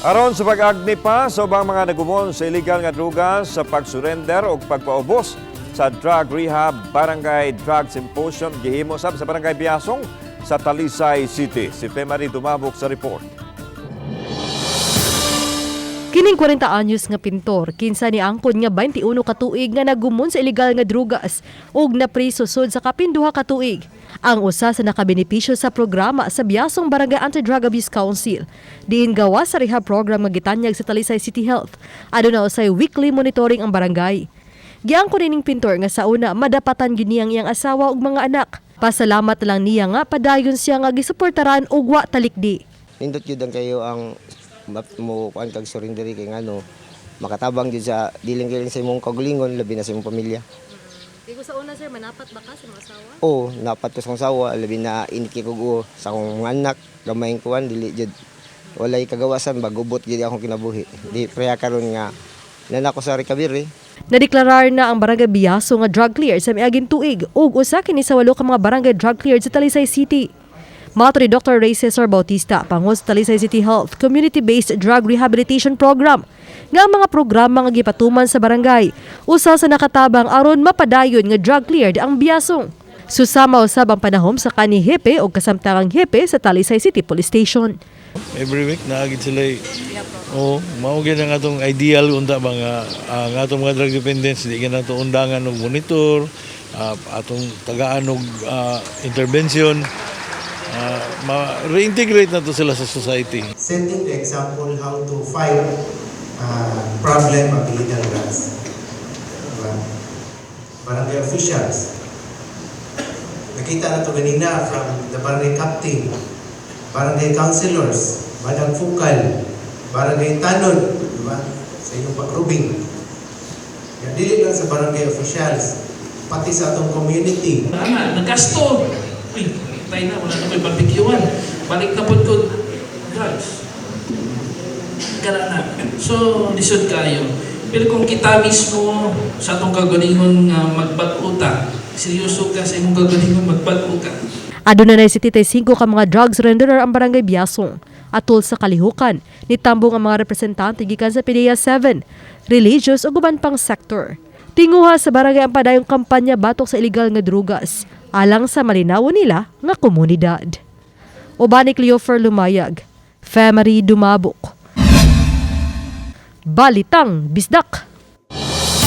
Aron sa pag-agni pa sa ubang mga nagumon sa illegal nga druga sa pag-surrender o pagpaubos sa drug rehab, Barangay Drug Symposium gihimo sab sa Barangay Biasong sa Talisay City. Si Femary Dumabok sa report. Kining 40 anyos nga pintor, kinsa ni angkon nga 21 ka tuig nga nagumon sa ilegal nga drugas ug napriso sud sa kapin 2 ka tuig, ang usa sa nakabenepisyo sa programa sa Biasong Barangay Anti-Drug Abuse Council. Diin gawa sa rehab program nga gitanyag sa Talisay City Health, aduna usay weekly monitoring ang barangay. Giangkon ining pintor nga sa una madapatan gyud niyang iyang asawa ug mga anak. Pasalamat lang niya nga padayon siya nga gisuportaran ug wa talikdi. Nindot jud ang kayo ang mo kuan kag surrender kay ngano makatabang jud sa diling kiling sa imong kaugalingon, labi na sa imong pamilya. Di sa una, sir, manapat ba ka sa mga asawa? Oo, napat ko sa akong sawa, labi na init kay kog uo sa akong mga anak, gamayng kuan dili jud walay kagawasan, bagubot jud akong kinabuhi. Di preha karon nga nana ko sa recovery. Nadeklarar na ang Barangay Biaso nga drug cleared sa miaging tuig ug usa kini sa walo ka mga barangay drug cleared sa Talisay City. Mato ni Dr. Ray Cesar Bautista, pangulo sa Talisay City Health Community-Based Drug Rehabilitation Program, nga ang mga programa nga gipatuman sa barangay, usa sa nakatabang aron mapadayon nga drug cleared ang Biasong. Susama usab ang panahom sa kani hepe o kasamtangang hepe sa Talisay City Police Station. Every week naagid sila. Oh, mao gyud ang atong ideal unta ba nga ang atong mga drug dependents di ka nato undangan og monitor, atong tagaan og intervention, ma-reintegrate na to sila sa society. Setting the example how to fight problem of illegal drugs. Diba? Barangay officials. Nakita na to ganina from the barangay captain, barangay councilors, barangay focal, barangay tanod, diba? Sa inyong pagrubing. Yan, dili lang sa barangay officials, pati sa atong community. Tama, nagasto. Uy, tayo na, wala na ko'y barbecuean. Balik na po ko, drugs. Kana na. So, lisod kayo. Pero kung kita mismo sa atong kagalingon nga magbag-o ta, seryoso ka sa imong kagalingon, magbag-o ka. Aduna na 75 ka mga drug surrenderer ang Barangay Biasong. Atol sa kalihukan, nitambong ang mga representante gikan sa PDEA 7, religious ug uban pang sector. Tinguha sa barangay ang padayong kampanya batok sa ilegal nga drugas alang sa malinawon nila nga komunidad. Uban ni Cleofer Lumayag, Femery Dumabok. Balitang Bisdak.